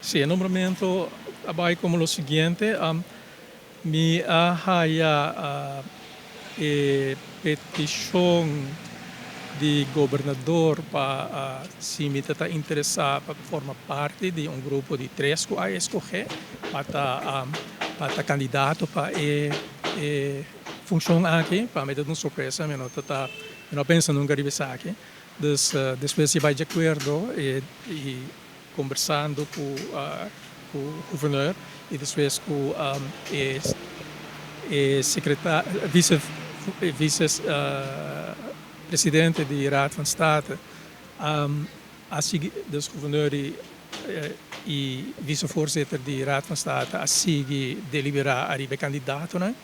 Si, e nombramentu a bai komo lo siguiente: mi a haya e petishon di gobernador pa si mi ta interesá pa forma parti di un grupo di tres ku a skohe pa kandidato pa e funshon aki. Pa mi un sorpresa, mi no a pensa nunka riba esaki. Dus despues a bai di akuerdo i kombersando ku e gobernador i despues ku e sekretario, vice presidente di Raad van State, dus gouverneur i vicevoorzitter di Raad van State a sigui deliberá ariba kandidatonan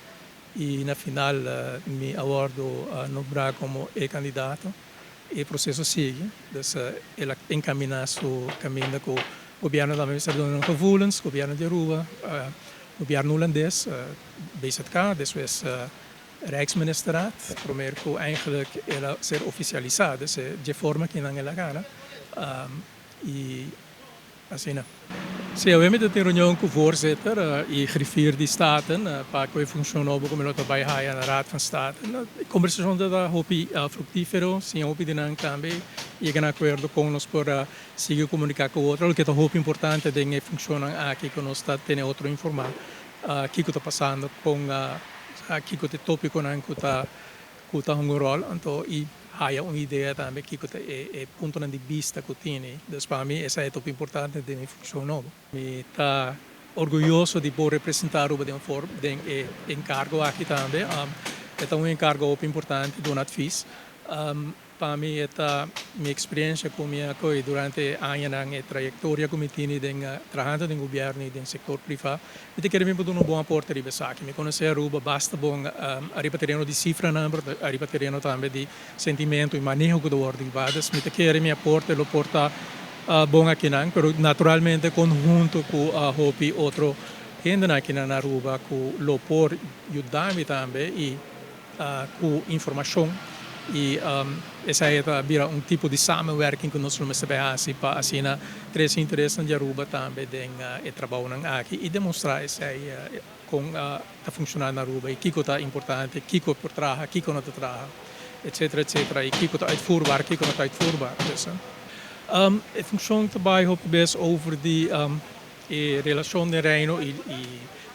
i na final mi a wòrdu nombrá komo e kandidato. E proseso ta sigui, dus el a enkaminá su kaminda ku gobièrnu tambe ta duna gevoelens, gobièrnu di Aruba, gobièrnu hulandes, BZK, despues Rijksministerraad, promé ku eigenlijk el a ser ofisialisá, dus di forma ku nan el a gana. I asina. Si, we hebben een reunion ku voorzitter i griffier di Staten, pa ku e funshon nobo ku mi ta bai haya na Raad van State. E kombersashon ta hopi fruktífero, si, hopi di nan tambe yega na akuerdo ku nos por sigui komuniká ku otro, loke ta hopi importante den e funshon aki ku nos ta tene otro informá kiko ta pasando ku kiko ta tópikonan ku ta un ròl, anto i haya un idea tambe kiko ta e punto di bista ku tin. Dus pa mi esei ta importante den mi funshon nobo. Mi ta orguyoso di por representá Aruba den un forma den e enkargo aki tambe. E un enkargo hopi importante di un advies. Pa mi ta mi eksperensia ku mi a kue durante añanan e trayektoria ku mi tin den trahando den gobièrnu i den sektor privá. Mi ta kere mi por duna un bon aporte riba esaki. Mi konosé Aruba basta bon ariba tereno di sifranan, ariba tereno tambe di sentimentu i maneho ku ta wòrdu hibá. Mi ta kere mi aporte lo por ta bon akinan, pero naturalmente konhunto ku hopi otro hende aki na Aruba ku lo por yuda mi tambe i ku informashon i esei ta bira un tipo di samenwerking ku nos mester hasi pa asina trese interes di Aruba tambe den e trabounan aki i demostrá esei kon ta funshoná na Aruba i kiko ta importante, kiko por traha, kiko no ta traha, etc. Etc. I kiko ta uitvoerbaar, kiko no ta uitvoerbaar. Dus, e funshon ta bai hopi bes over di e relashon di Reino i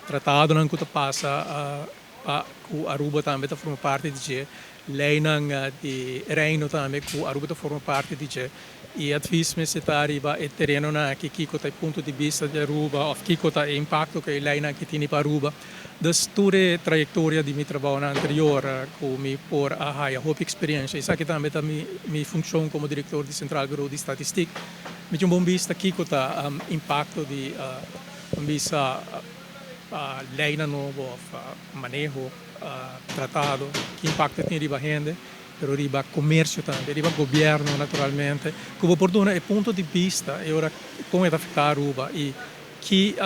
tratadonan ku ta pasa pa ku Aruba tambe ta forma parti di dje, leinan di Reino tambe ku Aruba ta forma parti di dje. E advies mester ta riba e terenonan aki, kiko ta e punto di bista di Aruba òf kiko ta e impakto ku e leinan aki tin pa Aruba. Dus tur e trayektoria di mi trabou anterior ku mi por a haya hopi eksperensia. Esaki tambe ta mi funshon komo direktor di Centraal Bureau di Statistiek. Mi tin un bon bista kiko ta impakto di un bista leinan nobo òf maneho, tratado, ki impakto tin riba hende, pero riba komersio tambe, riba gobièrnu naturalmente. Ku por duna e punto di bista i ora kon e ta afektá Aruba i ki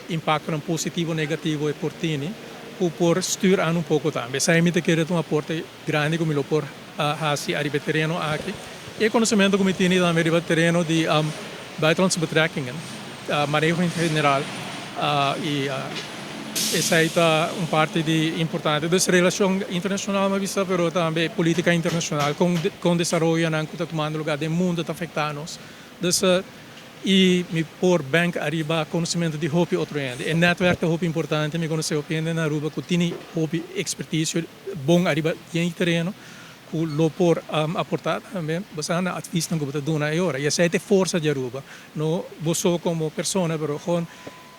impakto positivo, negativo e por tin, ku por stuur aan un poko tambe. Esei mi ta kere un aporte grandi ku mi lo por hasi ariba tereno aki. E konosementu ku mi tin tambe riba tereno di buitenlandse betrekkingen, maneho en general i esei ta un parti di importante. Dus relashon internashonal, m'a bisa, pero tambe polítika internashonal, ku desaroyonan ku ta tumando lugá den mundu ta afektá nos. Dus i mi por bank ariba konosementu di hopi otro hende. E netwerk ta hopi importante, mi konosé hopi hende na Aruba ku tin hopi expertise bon ariba den tereno, ku lo por aportá tambe, basá na advies ku ta duna e ora. I esei ta forsa di Aruba. No bo komo persona, pero gewoon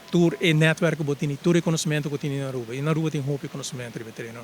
tur e netwerk ku tin, tur e konosementu ku tin na Aruba. I na Aruba tin hopi konosementu riba tereno.